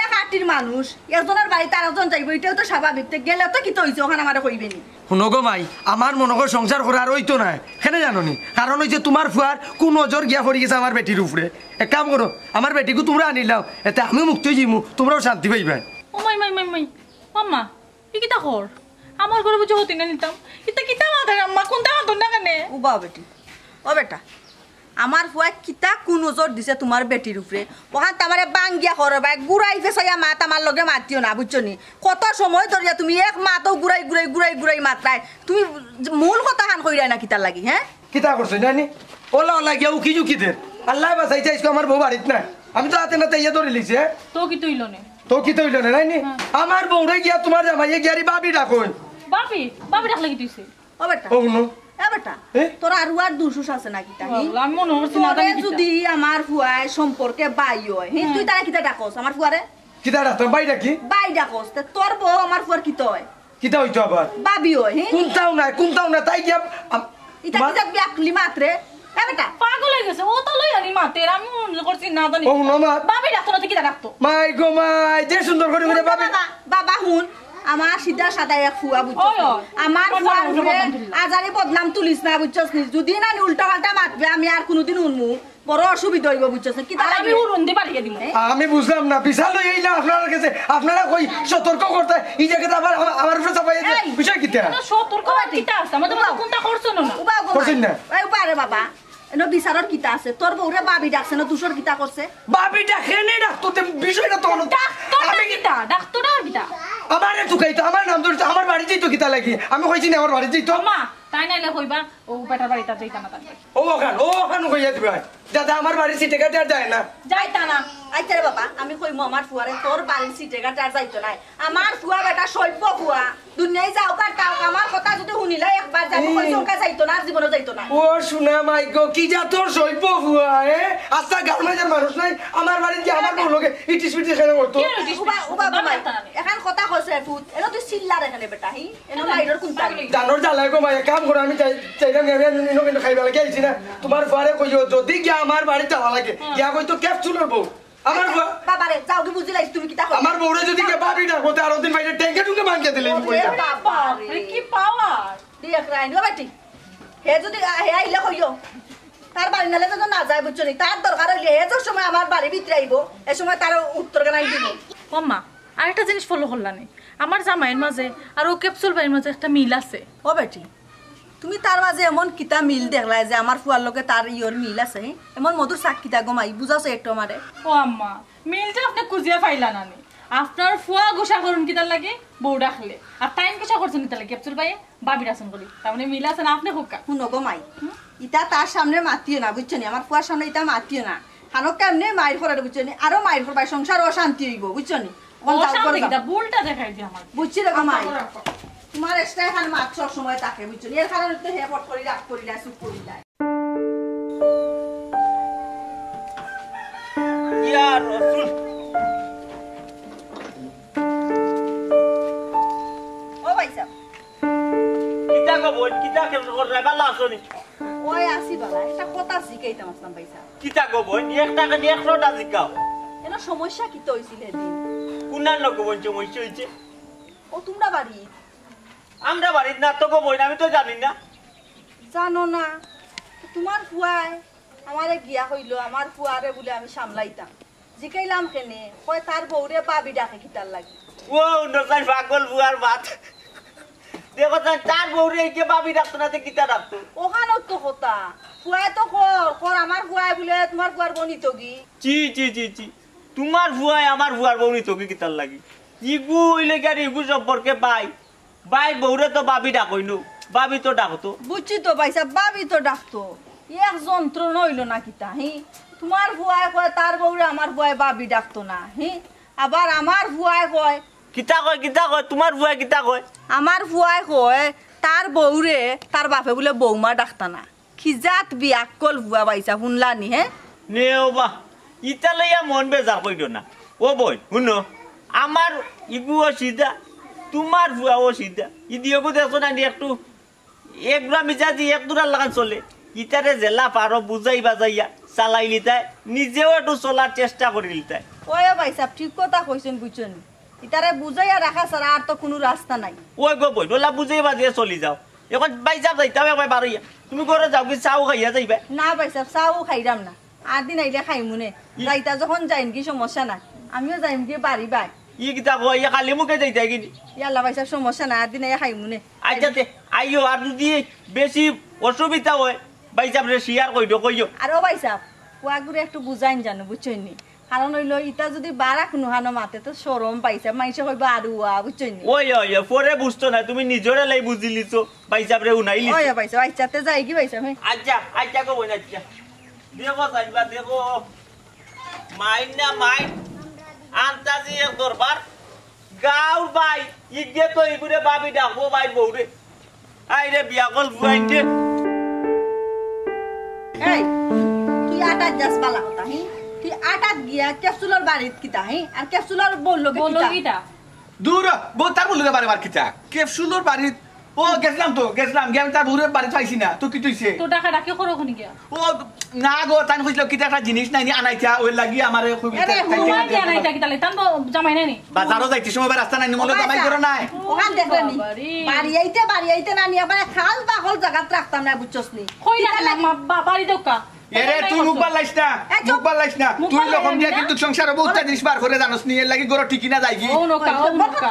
এক আটির মানুষ, একজনর বাড়িত আরেকজন যাইবো, ইটাও তো স্বাভাবিক। তে গেলে তো কিতা অইছে, অখান আমারে কইবে নি। হুনো গো মাই, আমার মনো কয় সংসার করা আর অইতো নায়। কেনে জানো নি? কারণ অইছে তোমার ফুয়ার কুনজর গিয়া পড়ি গেছে আমার বেটির উপরে। এক কাম করো, আমার বেটিগু তোমরা আনিলাও, এতে আমিও মুক্ত অই যাইমু, তোমরাও শান্তি পাইবায়। ও মাই, মাই, মাই, মাই, আম্মা, ই কিতা কর? আমার ঘরো বুঝি হতি না নিতাম। ইতা কিতা মাতরে আম্মা, কুন্তা মাতর না কেনে? উবা বেটি, ও বেটা, আমার ফুয়ায় কিতা কুনজর দিছে তোমার বেটির উপরে? অখান তো আমারে বাঙ্গিয়া করো ভাই, ঘুরাই ফেসাইয়া মাত, আমার লগে মাতিও না, বুঝছো নি? কত সময় ধরিয়া তুমি এক মাতও ঘুরাই, ঘুরাই, ঘুরাই, ঘুরাই মাতরায়। তুমি মূল কথাখান কইরায় না কিতার লাগি, হে? কিতা করছে নানি? ওলা ওলা গিয়া উকি ঝুঁকি দের। আল্লায় বাঁচাইছে, আইজকু আমার বউ বাড়িত নাই। আমি তো আতে নাতে ইয়া ধরি লইছি, হে? তো কিতা অইলো নে? তো কিতা অইলো নে, নানি? হ্যাঁ। আমার বউরে গিয়া তোমার জামাইয়ে গিয়া রে ভাবি ডাকইন। ভাবি? ভাবি ডাকলে কিতা অইছে? ও বেটা। ও হুনো। এ বেটা, এ? তোর আরুয়ার দুষ উষ আছে না কিতা, হি? আল্লাহ, আমি মনো করছি না তোরে জানি কিতা। যদি আমার ফুয়ায় সম্পর্কে বাই অয়, হি, হুম। তুই তারে কিতা ডাকস, আমার ফুয়ারে? কিতা ডাকতাম, বাই ডাকি? বাই ডাকস, তে তোর বউ আমার ফুয়ার কিতা অয়? কিতা অইতো আবার? ভাবি অয়, হি? কুন্তাও নায়, কুন্তাও নায়, তাই গিয়া আম-, ইতা মা- কিতা বিয়াকলি মাতরে? এ বেটা। পাগল অই গেছে, ও তো লইয়া নি মাতের, আমি মনো করছি না জানি। ও হুনো মা। ভাবি ডাকতো না, তো কিতা ডাকতো? মাই গো মাই, যে সুন্দর করি কইরা ভাবি। বাবা, বাবা হুন, আমার সিধা সাদা এক ফুয়া, বুঝছস ওই, নি? ওই। আমার বদনাম ফুয়ার তুলিস, উপরে বদনাম তুলিস। আজারি বদনাম তুলিস না, বুঝছস নি? যদি না নি উল্টা পাল্টা মাতবে, আমি আর কুনুদিন হুনমু, বড় অসুবিধা অইবো, বুঝছস নি? কিতা আর আমি লাগে? হুরুন্দি বাড়িয়ে দিমু। এ? আমি বুঝলাম না, বিচার লই আইলাম আপনার কাছে, আপনারা কই সতর্ক করতা, ই জাগাত আবার আমা-, আমার উপরে চাপাইয়া দেন। এই, বিষয় কিতা? এটা সতর্ক আর কিতা আছে? আমাদের মতো কোনটা করছো না? উবা, উবা, করছেন না? এই উবা রে বাবা, এনো বিচারর কিতা আছে? তোর বউরে ভাবি ডাকছে না, দুষর কিতা করছে? ভাবি ডাকে নে, ডাকতো তে বিষয়টা তো হলো ডাকতো না আমি কিতা? ডাকতো না কিতা? আমারে তুকাইতো, আমার নাম ধরতো, আমার বাড়ি যাইতো কিতা লাগি? আমি কইছি না আমার বাড়ি যাইতো? মা, তাই নাইলে কইবা, ও বেটার বাড়িত আর যাইতা না তার বাড়ি। ও ওখান, ও ওখান কইয়া দিবা। দাদা, আমার বাড়ির সিটে কাটে আর যায় না। যাইতা না। আইচ্ছা রে বাবা, আমি কইমু আমার ফুয়ারে, তোর বাড়ির সিটে কাটে আর যাইতো নায়। আমার ফুয়া বেটা সভ্য ফুয়া। দুনিয়ায় যাউক আর তাউক, আমার কথা যদি হুনিলে একবার যাইবো, হুম। কইছে ওকা যাইতো না, আর জীবনও যাইতো না। ও সোনা মাই গো, কি জাতর সভ্য ফুয়া, এ? আস্তা গাঁওর মাঝে মানুষ নাই, আমার বাড়িত গিয়া আমার বউর লগে ইটিস পিটিস কেনে করতো? কি ইটিস পিটিস? উবা, উবা, উবা, উবা। এখান কথা কইছে ফুত, এনো তুই চিল্লার এখানে বেটা, হি? এনো মাইরর কুন্তা নি? জানোর জ্বালায় গো মাই, এক কাম করো, আমি যাই, যাইরাম, আমি আর ইনো কিন্তু খাইবার লাগি আইছি না। তোমার ফুয়ারে কইও, যদি গিয়া আমার বাড়িত যাওয়া লাগে, হুম। গিয়া কইতো ক্যাপসুলর বউ। আমার বা- বাবারে, যাও কি বুঝিলাইছ তুমি কিতা কইলা? আমার বউরে যদি কে ভাবি ডাকো, তে আরো দিন বাইরে টেঙ্গে টুঙ্গে ভাঙিয়া দিলে আমি কইলাম। বাবারে। কি পাওয়ার? দেখ রাইন, ও বেটি। হে যদি আ- হে আইলে কইও। তার বাড়ি নালে তো না যায়, বুঝছো নি? তার দরকার অইলে হে যে সময় আমার বাড়ি ভিতরে আইবো, এ সময় তার উত্তর গানাই দিব। ও আম্মা, আরেকটা জিনিস ফলো করলানি। আমার জামাইর মাঝে আর ও ক্যাপসুল ভাইর মাঝে একটা মিল আছে। ও বেটি, তুমি তার মাঝে এমন কিতা মিল দেখলায় যে আমার ফুয়ার লগে তার ইয়র মিল আছে? এমন মধুর চাক কিতা গো মাই, বুঝাছো একটু আমারে। ও আম্মা, মিলটা আপনে খুঁজিয়া পাইলা না নি? আপনার ফুয়া গুসা করইন কিতার লাগি? বউ ডাকলে। আর তাইন গুসা করছইন কিতার লাগি? ক্যাপসুল ভাইয়ে ভাবি ডাকছইন করি। তার মানে মিল আছে না আপনে কউক্কা? হুনো গো মাই, ইতা তার সামনে মাতিও না, বুঝছো নি? আমার ফুয়ার সামনে ইতা মাতিও না। হানো কেমনে মাইর করে, বুঝছো নি? আরো মাইর করবায়, সংসার অশান্তি অইবো, বুঝছো নি? অখন যাও, অশান্তি ঘরে যাও। কিতা? ভুলটা দেখাই দি আমার। বুঝছি রে গো মাই। রাখো, রাখো। তোমার এক্সট্রা এখান মাত সব সময় থাকে, বুঝছো নি? এর কারণে তো হে পট করি রাগ করি যায়, চুপ করি যায়। ইয়া রসুল। ও ভাইসাব। কিতা গো বইন, কিতা কেমন কররায়, ভালা আছো নি? ওই আছি বালা, একটা কথা জিকাইতাম আসলাম ভাইসাব। কিতা গো বইন, একটা খালি একশোটা জিকাও। এন সমস্যা কিতা অইছিল হেদিন? কুনান গো বইন সমস্যা অইছে? ও তোমরা বাড়ি? আমরা বাড়িত না তো গো বইন, আমি তো জানি না। জানো না? তো তোমার ফুয়ায় আমারে গিয়া কইলো, আমার ফুয়ারে বুলে আমি সামলাইতাম। জিকাইলাম কেনে, কয় তার বউরে ভাবি ডাকে কিতার লাগি। ও নসাই পাগল ফুয়ার মাত। দেখো তাই তার বউরে এই যে ভাবি ডাকতো না, তে কিতা ডাকতো? ওখানো তো কথা। ফুয়ায় তো কর, কর আমার ফুয়ায় বুলে তোমার ফুয়ার বউ নিতোগি। চি, চি, চি, চি। তোমার ফুয়ায় আমার ফুয়ার বউ নিতোগি কিতার লাগি? ইগু অইলে কি আর ইগু সম্পর্কে ভাই? ভাই বউরে তো ভাবি ডাকইন, ভাবি তো ডাকতো। বুঝছি তো ভাইসাব, ভাবি তো ডাকতো। এক যন্ত্রণা অইলো না কিতা, হি? তোমার ফুয়ায় কয় তার বউরে আমার ফুয়ায় ভাবি ডাকতো না, হি? আবার আমার ফুয়ায় কয় কিতা কয়, কিতা কয়? তোমার ফুয়ায় কিতা কয়? আমার ফুয়ায় কয় তার বউরে তার বাপে বুলে বৌমা ডাকতা না। কি জাত বিয়াক্কল ফুয়া ভাইসাব, হুনলানি, হে? নে ও বা, ইতা লইয়া মন বেজার কইরো না। ও বইন, হুনো, আমার ইগুও সিধা, তোমার ফুয়াও সিধা। ইদিওগু দেখছো না নি একটু এগুলা মিজাজি এক দুরার লাখান চলে। ইতারে যেলা পারো বুঝাই বাজাইয়া চালাইলিতায়, নিজেও একটু চলার চেষ্টা করিলিতায়। ওই ভাইসাব, ঠিক কথা কইছইন, বুঝছইন। ইতারে বুঝাইয়া রাখা ছাড়া আর তো কুনু রাস্তা নাই। ওই গো বইন, ওলা বুঝাই বাজাইয়া চলি যাও। এখন ভাইসাব যাইতাম একবার বারইয়া। তুমি ঘরো যাওগি, চাও খাইয়া যাইবায়। না ভাইসাব, চাও খাইরাম না। আর দিন আইলে খাইমুনে। যাইতা যখন যাইমগি সমস্যা নাই। আমিও যাইমগি বাড়ি বায়। ই কিতা কয়, ইয়া খালি মুখে যাইতায় গি নি? ইয়াল্লা ভাইসাব, সমস্যা নাই, আর দিন আইয়া খাইমুনে। আইচ্ছা তে, আইও, আর যুদি বেশি অসুবিধা অয়, ভাইসাবরে শেয়ার কইরো, কইও। আর ও ভাইসাব, ফুয়াগুরে একটু বুঝাইন জানো, বুঝছইন নি? কারণ অইলো, ইতা যুদি বারাক নুহানো মাতে তো শরম পাইছে, মাইনষে কইবা আর উয়া, বুঝছইন নি? ওই, ওই, ওই, পরে বুঝতো না, তুমি নিজরে লাই বুঝিলিছো, ভাইসাবরে হুনাইলিছো। ওই, ভাইসাব, আইচ্ছা, তে যাইগি ভাইসাব, হে। আইচ্ছা, আইচ্ছা গো বইন, আইচ্ছা। দেখো, যাইবা, দেখো। মাইন না মাইন, আন্তাজি এক দরবার। গাউর ভাই, ইগে তো ইগুরে ভাবি ডাকবো ভাই বউরে। আইরে বিয়াক্কল ফুয়াইন রে। এই, তুই আটাত যাস বালা কথা, হি? তুই আটাত গিয়া ক্যাপসুলর বাড়িত কিতা, হি? আর ক্যাপসুলর বউর লগে কিতা? দূর, বউ তার বউর লগে বারে বার কিতা? ক্যাপসুলর বাড়িত, ও গেছলাম তো, গেছলাম, গিয়া আমি তার বউরে বাড়িত পাইছি না, তো কিতা অইছে? তো ডাকাডাকি করো কুনি গিয়া? ও না গো, তাইন কইছিল কিতা একটা জিনিস নাইনি আনাইতা, ওই লাগি আমারে কইবি আরে, তাই, তাই, হুমায় তাই, দিয়া নাই, তাই। তাই কিতা লাই? তান তো জামাই নাইনি? বাজারো যাইতে সময় বা রাস্তা নাইনি, মনে জামাই ঘরো নাই। ওখান দেখলে নি? বাড়ি আইতে, বাড়ি আইতে না নি, আবার খাল বাহল জাগাত রাখতাম না, বুঝছস নি? কই রাখলাম? বাড়ি দেউক্কা। এরে, তুই মুখ বাড়াইস না, মুখ বাড়াইস না। তুই লকম দিয়া কিন্তু সংসারো বউত জিনিস বার করে জানোস নি, এর লাগি ঘরো টিকি না যাইগি। ও নকা, ও নকা।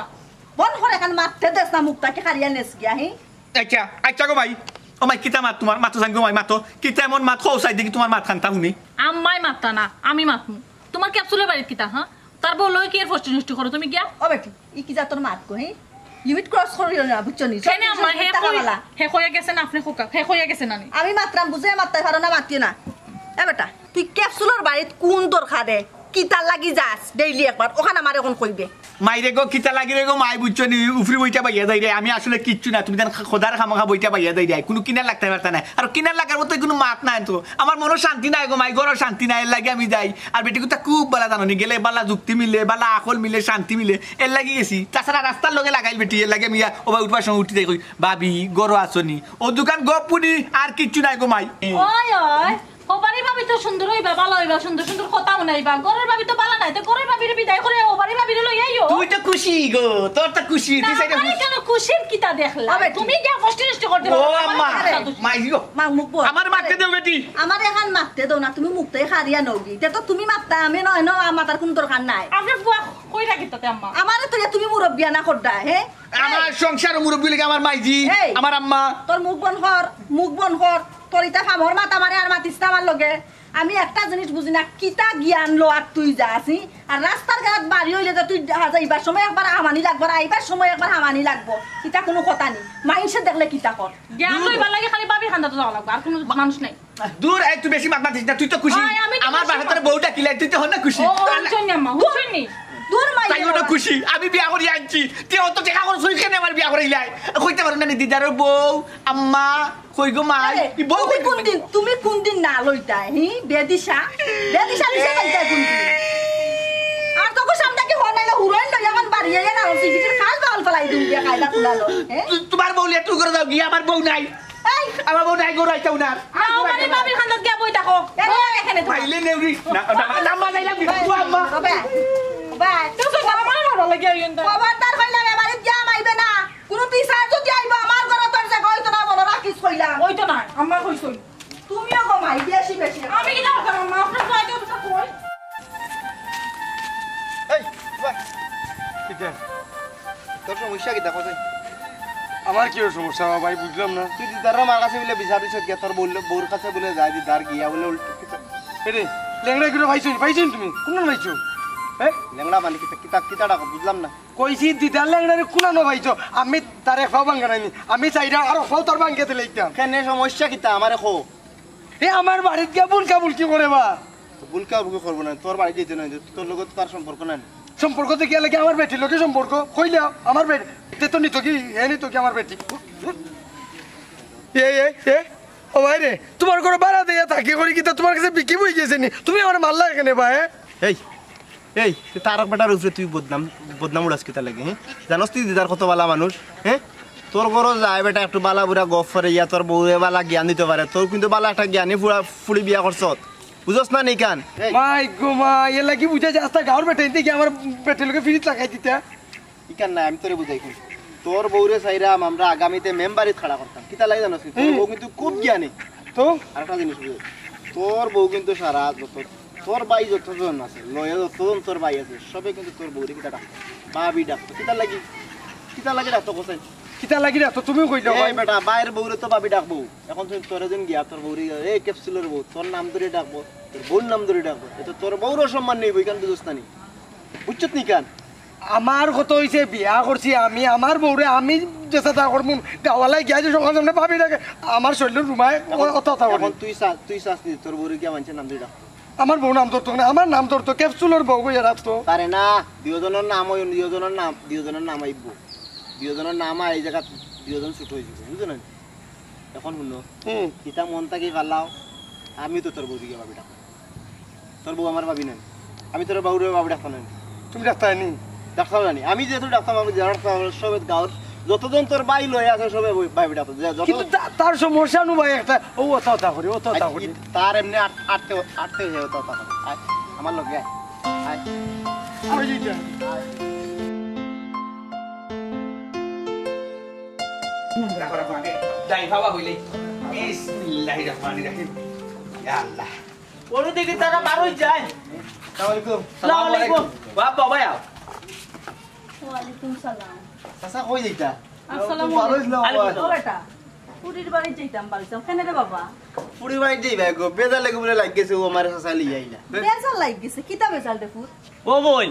বন্ধ করে এখান মাততে দেস না, মুখটা কি খারিয়া নেস গিয়া, হি? আইচ্ছা, আইচ্ছা গো মাই। ও মাই, কিতা মাত তোমার? মাতো চাইন গো মাই, মাতো। কিতা এমন মাত? কও চাই দেখি তোমার মাত খান্তা হুনি। আম্মায় মাততা না, আমি মাতমু। তোমার ক্যাপসুলর বাড়িত কিতা, হ্যাঁ? তার বউর লগে কি এর ফষ্টি নষ্টি করো তুমি গিয়া? ও বেটি, ই কি জাতর মাত গো, হি? লিমিট ক্রস করিও না, বুঝছো নি? কেনে আম্মা, হে কই-, হে কইয়া গেছে না, আপনে কউক্কা, হে কইয়া গেছে না নি? আমি মাতরাম, বুঝে মাততায় পারো না, মাতিও না। এ বেটা, তুই ক্যাপসুলর বাড়িত কুন দরকারে, কিতার লাগি যাস, ডেইলি একবার, ওখান আমারে অখন কইবে। মাইরে গো, কিতা লাগি রে গো, মাই বুঝছো নি, উফরি বইটা বাইয়া যাই রে, আমি আসলে কিচ্ছু না, তুমি তান খোদার খামাখা বইটা বাইয়া যাই রে, কুনু কিনার লাগতায় পারতা না। আর কিনার লাগার মতো কুনু মাত নাই তো, আমার মনো শান্তি নাই গো মাই, ঘরো শান্তি নাই, এর লাগি আমি যাই। আর বেটি কথা খুব বালা জানো নি, গেলে বালা যুক্তি মিলে, বালা আকল মিলে, শান্তি মিলে, এর লাগি গেছি। তাছাড়া রাস্তার লগে লাগাইল বেটি, এর লাগি আমি ইয়া, ও ভাই উঠবার সময় উঠি যাই কই, "ভাবি, ঘরো আছো নি?" ও দোকান গপ পুনি, আর কিচ্ছু নাই গো মাই। ওই, ওই, ও বাড়ি ভাবি তো সুন্দর অইবা, ভালা অইবা, সুন্দর সুন্দর কথা হুনাইবা। ঘরর ভাবি তো ভালা নায়, তে ঘরর ভাবিরে বিদায় করি ও বাড়ি ভাবিরে লই আইও। তুই তো খুশি গো, তোর তো খুশি, তুই না, চাইলে আমারে খুশি। কেন খুশির কিতা দেখলা? তুমি গিয়া কষ্ট নষ্ট করতে ও পারো, আমার আম্মা, কথা তো মাই গো। মা, মুখ বন্ধ। আমার মারতে দেও বেটি। আমার এখন মারতে দেও না, তুমি মুখটাই হারিয়া নওগি। তে তো তুমি মারতা, আমি নয়, না, মাতার কোনো দরকার নাই। আপনি বুয়া কই রাখি তাতে আম্মা? আমারে তো তুমি মুরব্বিয়ানা করডা, হে? আমার সংসার মুরব্বি লাগে আমার মাইজি, এই, আমার আম্মা। তোর মুখ বন্ধ কর, মুখ বন্ধ কর। তোর ইতা ফামর মাত আমারে আর মাতিস না আমার লগে। আমি একটা জিনিস বুঝি না, কিতা জ্ঞান লওয়ার তুই যাস, হি? আর রাস্তার ঘাট বাড়ি অইলে তো তুই যা-, যাইবার সময় একবার হামানি লাগবো, আর আইবার সময় একবার হামানি লাগবো। ইতা কোনো কথা নি। মাইনষে দেখলে কিতা কর? জ্ঞান লইবার লাগি খালি ভাবির কান্দাত যাওয়া লাগবো, আর কোনো মানুষ নাই। দূর, এই তুই বেশি মাত মাতিস না, তুই তো খুশি। ওই, আমি তো আমার খুশি বাসার তোর বউ ডাকিলাই, তুই তো হন না খুশি। ও, হুনছইন নি আম্মা, হুনছইন নি? দূর মাই তাই ওটা খুশি, আমি বিয়া করি আনছি। তুই অত টেকা খরচ করি কেনে আমার বিয়া করাইলাই? কইতে পারো না নি দিদারর বউ, আম্মা, কই গো মাই? আরে, ই বউ তুমি কই কোন গো? দিন, তুমি কোন দিন না লইতায়, হি? বেদিশা? বেদিশা দিশা লইতায় কোন দিন? আর তোকে সামনে কি হন নাইলে হুরইন লই এখন বাড়ি আইয়া না, সিগিটির খাল বাউল ফালাই দিন দিয়া কায়দা কুলালো, হে? তু-, তোমার বউ লিয়া তুই করে যাও গিয়া, আমার বউ নাই। এই! আমার বউ নাই গো, রাইতাও না। না, ও মানে ভাবির কান্দাত গিয়া বই থাকো। এ, বই এখানে থাকো। পাইলে নেউরি। না, না, না, আম্মা যাইলাম কি? ও আম্মা। বাবা, বাবা। তুই তো বাবা মানে ভালো লাগে ওই জন্য। খবরদার কইলাম, এ বাড়িত গিয়া মাইবে না। কোনো পিসার যদি আইবো, আমার ঘরে তোর জাগা অইতো না, বলো রাখিস কইলাম। ওই তো না, আম্মা কইছই। তুমিও গো মাই, বেশি বেশি। আমি কি জানো, আম্মা, আপনার তো আগে কথা কই। এই, বাবা। কিতা? তোর সমস্যা কিতা, কত? আমার কি সমস্যা, বাবা, আমি বুঝলাম না। তুই দিদার মার কাছে বলে বিচার দিছত গিয়া, তোর বললে, বউর কাছে বলে যায়, দিদার গিয়া বলে উল্টো কিতা? এরে, লেংড়া কিটা পাইছো নি? পাইছো নি তুমি? কোন পাইছো? হ্যাঁ? লেংড়া মানে কিতা, কিতা, কিতা ডাকো, বুঝলাম না। কইছি, দিদার লেংড়ারে কুনানো পাইছো? আমি তার এক পাও ভাঙ্গা নাইনি। আমি চাইরা আর এক পাও তার ভাঙ্গে দিলে ইতাম। কেনে সমস্যা কিতা? আমারে কো। এ আমার বাড়িত গিয়া বুলকা বুলকি করে বা। তো বুলকা বুলকি করবো না, তোর বাড়িত যাইতে না, তোর লগে তো তার সম্পর্ক নাই। সম্পর্ক তো গিয়া লাগে আমার বেটির লগে সম্পর্ক। কইলে আমার বেটি, তে তো নিত কি, হে নিত কি আমার বেটি? এ, এ, এ, ও ভাই রে, তোমার ঘরে ভাড়া দিয়া থাকি করি কিতা তোমার কাছে বিক্রি হয়ে গেছে নি? তুমি আমার মারলা এখানে বা, হ্যাঁ? এই, এই, তুই তারক বেটার উপরে তুই বদনাম, বদনাম উড়াস কিতা লাগে, হ্যাঁ? জানোস তুই দিদার কত বালা মানুষ, হ্যাঁ? তোর ঘরো যায় বেটা একটু বালা বুড়া গফ করে ইয়া তোর বউরে বালা জ্ঞান দিতে পারে, তোর কিন্তু বালা একটা জ্ঞানী ফুড়া, ফুড়ি বিয়া করছত, বুঝস না নিকান? এই। মাই গো মাই, এলা কি বুঝা যায়? আস্তা গাঁওর বেটা ইনতে কি আমার বেটির লগে ফিরিত লাগাই দিতা? ইকান না, আমি তোরে বুঝাই কই। তোর বউরে চাইরাম আমরা আগামীতে মেম্বারিত খাড়া করতাম। কিতা লাগে জানোস নি? তোর হুম। বউ কিন্তু খুব জ্ঞানী। তো? আরেকটা জিনিস বুঝ, তোর বউ কিন্তু সারা যত, তোর ভাই যতজন আছে, লয়ে যতজন তোর ভাই আছে, সবে কিন্তু তোর বউরে কিতা ডাকতো? ভাবি ডাকতো। কিতা লাগি? কিতা লাগি ডাকতো কোথায়? কিতা লাগি ডাকতো? তুমিও কইছো এ ভাই। বেটা, ভাইর বউরে তো ভাবি ডাকবো। এখন তুই তোরে দিন গিয়া তোর বউরে, এই ক্যাপসুলর বউ, তোর নাম ধরে ডাকবো, তোর বউর নাম ধরে ডাকবো। এতে তোর বউরও সম্মান নেই, বইখান বুঝোস না নি? বুঝছত নি কান? আমার কথা হইছে, বিয়া করছি আমি, আমার বউরে আমি যেতা তা করমু, গাওয়ালায় গিয়া যে সকাল সামনে ভাবি ডাকে, আমার শরীরের রুমায় ও-, এখন, অত অত এখন করে। তুই চা-, তুই চাস নি, তোর বউরে গিয়া মানছে নাম ধরে ডাক। আমার বউ নাম ধরতো না, আমার নাম ধরতো, ক্যাপসুলর বউ কইয়া রাখতো। পারে না, দুইজনের নাম ওই, দুইজনের নাম, দুইজনের নাম আইব। দুইজনের নাম আর এই জায়গা দুইজন ছুট হয়ে যাবে, বুঝছো না? এখন শুনো, হুম। কিতা মন থাকি ফালাও, আমি তো তোর বউরে গিয়া ভাবি ডাক। তোর বউ আমার ভাবি নায়। আমি তোর বউরে ভাবি ডাকতাম নায়। তুমি ডাকতায় নি? ডাকতাম নায়। আমি যেহেতু ডাকতাম, আমি যারা ডাকতাম, সবে গাঁওর যতজন তোর ভাই লয়ে আছে, সবে ভাবি ডাকতাম। যে যত কিন্তু তা-, তার সমস্যা নু ভাই একটা, ও অত অত করি, অত অত আচ্ছা, করি। ই-, তার এমনি আট-, আটতে, আটতে হয়ে অত অত করে। আয়, আমার লগে আয়। আয়। ওই যে যা। আয়। রাখো, রাখো, আগে যাই বাবা হইলে। বিসমিল্লাহির রহমানির রহিম। ইয়া আল্লাহ। ওরে দেখি তারা বারোই যায়। আসসালামু আলাইকুম। আসসালামু আলাইকুম। বাপ বাবা আও। ওয়ালাইকুম সালাম। চাচা কই যাইতা? আসসালামু ভালো আলাইকুম। হইছিল ও বাবা। বেটা, ফুরির বাড়ি যাইতাম ভাবছিলাম। কেনে রে বাবা? ফুরির বাড়ি যাইবা গো, বেজাল লাগি বলে লাগ গেছে, ও আমার চাচা লইয়া আইলা। বেজাল লাগ গেছে? কিতা বেজাল রে ফুত? ও বইন,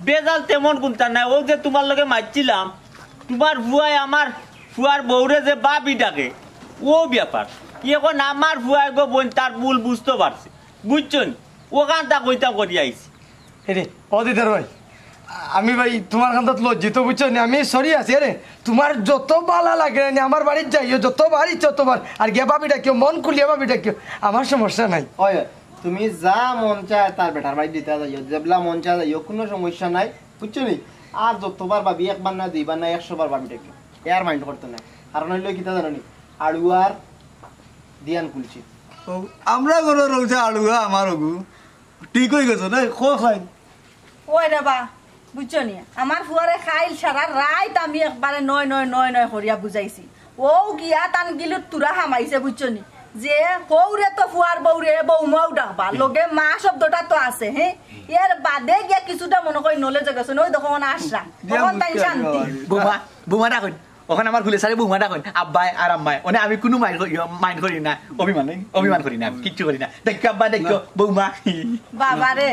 বেজাল তেমন কুন্তা নাই, ও যে তুমার লগে মাতছিলাম, তুমার ফুয়ায় আমার ফুয়ার বউরে যে ভাবি ডাকে, ও ব্যাপার। ই অখন আমার ফুয়ায় গো বইন তার ভুল বুঝতো পারছে, বুঝছো নি? অখানতা কইতাম করি আইছি। এরে, ও দিদার ভাই, আমি ভাই তুমার কান্দাত লজ্জিত, বুঝছো নি? আমি sorry আছি, আরে, তুমার যত বালা লাগে নি, আমার বাড়িত যাইও, যতবার ইচ্ছা ততবার, আর গিয়া ভাবি ডাকিও, মন খুলিয়া ভাবি ডাকিও, আমার সমস্যা নাই। ওই, ওই, তুমি যা মন চায় তার বেটার বাড়ি দিতে যাইও, যেবলা মন চায় যাইও, কোনো সমস্যা নাই, বুঝছো নি? আর যতবার ভাবি, একবার না, দুইবার না, একশো বার ভাবি ডাকিও, এ আর mind করতো না। কারণ হইলো কিতা জানো নি? আড়ুয়ার দিয়ান খুলছি। ও, আমরা ঘরো রইছে আলুয়া আমার ওগু। ঠিক অই গেছে না? খোঁজ নাই। ওই রে বা, বুঝছো নি? আমার ফুয়ারে খাইল সারা রাইত আমি একবারে নয় নয় নয় নয় করিয়া বুঝাইছি। ও গিয়া তান গিলুত তুরা হামাইছে, বুঝছো নি? যে কৌরে তো ফুয়ার বউরে বৌমাও ডাকবা, লগে মা শব্দটা তো আছে, হ্যাঁ? এর বাদে গিয়া কিছুটা মনে করি নলেজে গেছে, ওই দেখো, ওখানে আসলাম, দিয়া তখন তাই বুঝতে শান্তি। পারবে। বৌমা, বৌমা ডাকইন। ওখানে আমার ফুলে সারে বৌমা ডাকইন, আব্বায় আর আম্মায়। ওনে আমি কুনু মাইন্ড করি, মাইন্ড করি না, অভিমান নাই, অভিমান করি না, কিচ্ছু করি না। দেখো আব্বা, দেখো বৌমা। বাবা রে,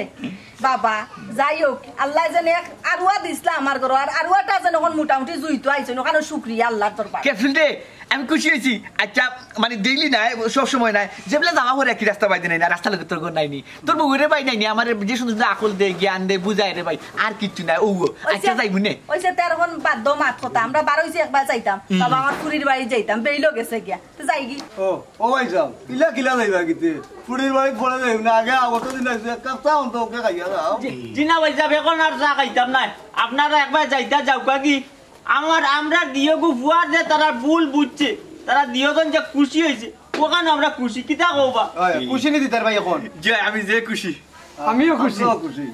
বাবা, যাই হোক, আল্লায় যেন এক আরুয়া দিছলা আমার ঘরো, আর আরুয়াটা যেন এখন মোটামুটি জুইতো আইছে, ওখানে শুক্রিয়া আল্লাহর দরবার। ক্যাপ্টেন রে, আমি খুশি অইছি। আচ্ছা, মানে ডেইলি না, সব সময় না, যেবলা যাওয়া পরে একই রাস্তা বাইদে নাই না, রাস্তা লগে তোর ঘর নাইনি, তোর বউরে বাই নাইনি, আমার যে সুন্দর সুন্দর আকল দে, জ্ঞান দে, বুঝায় রে ভাই, আর কিচ্ছু নাই। ও, আচ্ছা, যাইমু নে। ওই যে তেরো খন বাদ দো মাত কথা, আমরা বারোইছি একবার যাইতাম, বাবা আমার ফুরির বাড়ি যাইতাম, বেইলো গেছে গিয়া, তো যাই কি? ও, ও ভাই সাহেব, ইলা কিলা যাইবা কিতে? ফুরির বাড়ি পরে যাইব না, আগে আগত দিন আইছে, এক কাপ চা অন্ত ওকে খাইয়া যাও। জি, জি না ভাই সাহেব, এখন আর চা খাইতাম না। আপনারা একবার যাইতা যাউক্কা গি। আমার, আমরা দিয়োগু ফুয়ার যে তারা ভুল বুঝছে, তারা দিয়োজন যে খুশি অইছে, ওখানে আমরা খুশি। কিতা কও বা? ওই, খুশি নি দিতার ভাই এখন? জি, আমি যে খুশি। আমিও খুশি। আমরাও খুশি।